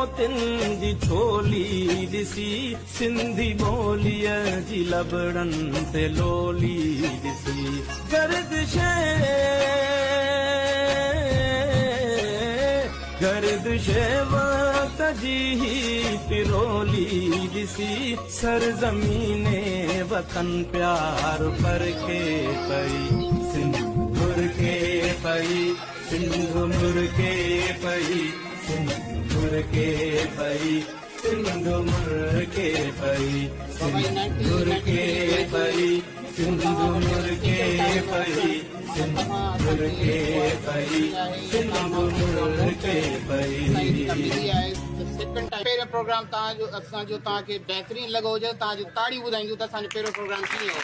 موتين جي ڇولي ڏسي، سنڌي ٻوليء جي لبڙن تي لولي ڏسي، گردش وقت جي هي پرولي ڏسي، سرزمين وطن پيار پرکي پئي، سنڌ مرڪي پئي، سنڌ مرڪي پئي، سنڌ مرڪي پئي، سنڌ مرڪي پئي، سنڌ مرڪي پئي، سنڌ مرڪي پئي، سنڌ مرڪي پئي، سنڌ مرڪي پئي. پهريون پروگرام توهان جو اسان جو توهان کي بهترين لڳو هجي ته توهان جون تاڙيون ٻڌائينديون ته اسان جو پهريون پروگرام ڪيئن هو.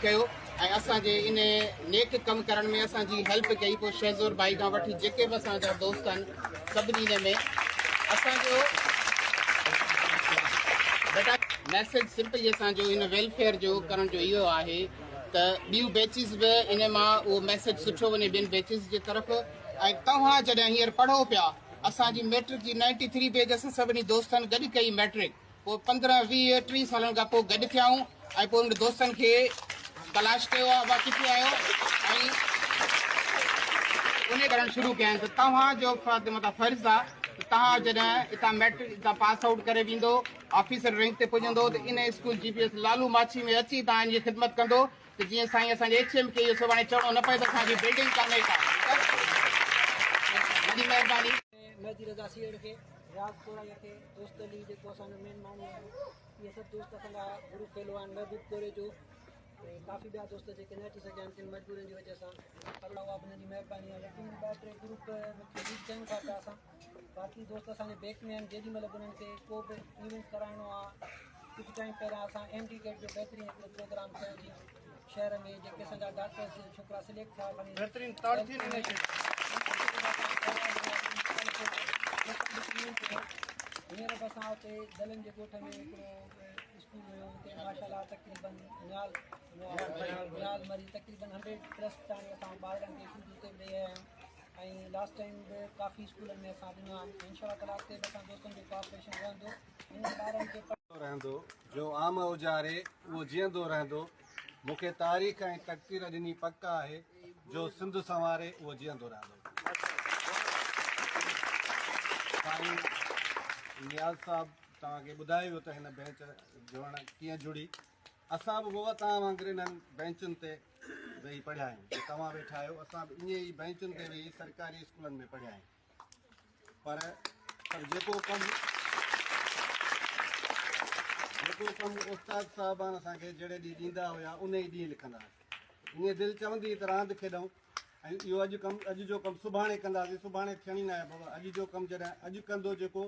ڪيو ۽ اسان جي ان نيڪ ڪم ڪرڻ ۾ اسان جي هيلپ ڪئي. پوء شهزور ڀائي کان وٺي جيڪي به اسان جا دوست آهن سڀني ان ۾ اسان جو بيٽا ميسيج سمپلي اسان جو ان ويلفيئر جو ڪرڻ جو اهو آهي ته ٻيون بيچز به ان مان اهو ميسيج سٺو وڃي ٻين بيچز جي طرف. ۽ توهان جڏهن هينئر پڙهو پيا، اسان جي ميٽرڪ جي 93 بيچ اسان سڀني دوستن گڏ ڪئي ميٽرڪ، پوء 15 20 30 سالن کان پوء گڏ ٿيا آهيون ۽ پوء انهن دوستن کي تلاش ڪيو آهي ابا ڪٿي آهيو ۽ انهي ڪرڻ شروع ڪيا آهن. ته توهان جو فرض متان فرض آهي ته توهان جڏهن اتان ميٽرڪ اتان پاس آئوٽ ڪري ويندو، آفيسر رينڪ تي پڄندو ته انهي اسڪول جي پي ايس لالو ماڇي ۾ اچي توهان ان جي خدمت ڪندو ته جيئن سائين اسان جي ايڇ ايم کي اهو سڀاڻي چوڻو نه پئي ته اسان جي بلڊنگ ڪانهي ڪا. وڏي مهرباني. مهدي رضا سيهڙ کي، رياض ڪورائيء کي، دوست علي جيڪو اسان جو مين ماڻهو آهي، اهي سڀ دوست اسان جا گروپ فيلو آهن، محبوب ڪوريجو ۽ ڪافي ٻيا دوست جيڪي نه اچي سگهيا آهن ڪن مجبورين جي وجه سان، پر اها به انهن جي مهرباني آهي. يقينن ٻه ٽي گروپ کي ليڊ ڪيون ٿا پيا اسان، باقي دوست اسان جي بيڪ ۾ آهن، جيڏي مهل به انهن کي ڪو به ايونٽ ڪرائڻو آهي. ڪجهه ٽائيم پهريان اسان ايم ڊي ڪيٽ جو بهترين هڪڙو پروگرام ڪيو جي شهر ۾ جيڪي اسان جا ڊاڪٽرز ڇوڪرا سليڪٽ ٿيا کڻي بهترين تاڙي ٿي ڏني شي. هينئر به اسان اتي دلن جي ڳوٺ ۾ هڪڙو اسڪول هيو، اتي ماشاءالله تقريبن نيال نيال مري تقريبن 100 پلس تاڻي اسان ٻارڙن کي شوز اتي به ڏئي آيا آهيون ۽ لاسٽ ٽائيم به ڪافي اسڪولن ۾ اسان ڏنا آهن. انشاء الله تعالٰي اڳتي به اسان دوستن جو ڪوآپريشن رهندو انهن ٻارن کي. رهندو جو عام اجاري اهو جيئندو رهندو. مون کي تاريخ ۽ تقدير ڏني پڪ آهي جو سنڌ سنواري اهو جيئندو رهندو. سائين نياز صاحب توهان کي ٻڌايو ويو ته هن بينچ جوڙڻ ڪيئن جڙي. اسان به بابا توهان وانگر انهن بينچن تي ويهي پڙهيا آهيون. جي توهان ويٺا آهيو اسان به ائين ئي بينچن تي ويهي سرڪاري اسڪولن ۾ پڙهيا آهيون. پر پر جيڪو ڪم جيڪو ڪم استاد صاحبان اسان کي جهڙي ڏينهن ڏيندا هيا ان ئي ڏينهن لکندا هئاسين. ائين دل چوندي هئي ته راند کيڏون ۽ اهو اڄ ڪم اڄ جو ڪم سڀاڻي ڪنداسين، سڀاڻي ٿيڻ ئي ناهي بابا. اڄ جو ڪم جڏهن اڄ ڪندو جيڪو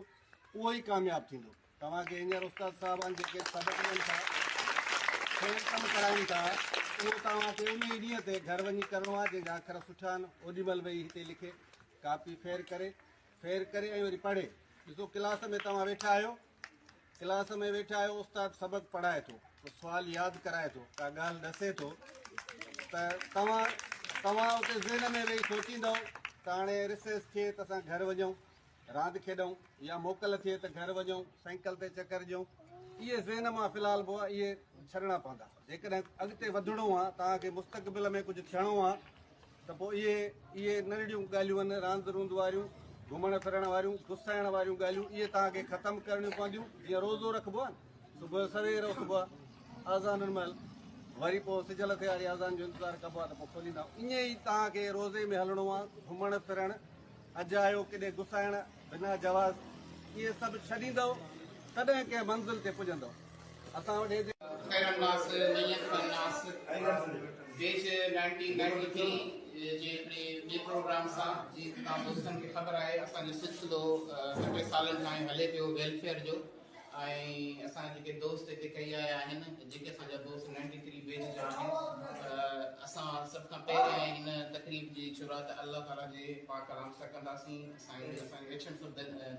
اهو ئي ڪامياب ٿيندو. توهان کي هينئر استاد صاحبان جيڪي سبق ڏين ٿا، کين ڪم ڪرائين ٿا، اهو توهان کي ان ئي ڏينهن تي گهر وڃي ڪرڻو آهي. جنهن جا اکر سٺا آهن اوڏي مهل ويهي هتي لکي، ڪاپي ڦير ڪري، ڦير ڪري ۽ وري پڙهي. ڏسو ڪلاس ۾ توهان ويٺا آهيو، ڪلاس ۾ ويٺا آهيو، استاد سبق پڙهائي ٿو، ڪو سوال ياد ڪرائي ٿو، ڪا ڳالهه ڏسي ٿو ته توهان اتي ذهن ۾ ويهي سوچيندؤ ته هاڻي رسيس ٿئي ته اسان گهر وڃون، راند کيڏون يا موڪل ٿئي ته گهر وڃون، سائيڪل تي چڪر ڏيون. اهي ذهن مان في الحال به اهي ڇڏڻا پوندا. جيڪڏهن اڳتي وڌڻو آهي، توهان کي مستقبل ۾ ڪجهه ٿيڻو آهي ته پوء اهي ننڍڙيون ڳالهيون آهن، راند روند واريون، گهمڻ ڦرڻ واريون، گسائڻ واريون ڳالهيون، اهي توهان کي ختم ڪرڻيون پونديون. جيئن روزو رکبو آهي نه، صبح جو سوير اٿبو آهي آذانن مهل، وري پوء سج لٿي واري آذان جو انتظار ڪبو آهي ته پوء کوليندا آهيون. ائين ئي توهان کي روزي ۾ هلڻو آهي، گهمڻ ڦرڻ، اجايو ڪيڏي گسائڻ، بنا جواز، اهي سڀ ڇڏيندؤ تڏهن ڪنهن منزل تي پڄندؤ. اسان وٽ هتي. خير الناس من ينفع الناس بيچ 1993 جي هڪڙي ٻئي پروگرام سان جيئن ته توهان دوستن کي خبر آهي اسان جو سلسلو ٻه ٽي سالن کان هلي پيو ويلفيئر جو ۽ اسان جا جيڪي دوست هتي ڪهي آيا آهن جيڪي اسان جا دوست 93 بيچ جا آهن اسان سڀ کان پهريان هن تقريب جي شروعات الله تعالي جي پاڪ ڪلام سان ڪنداسين. سائين اسان جي ايڇ ايم صاحب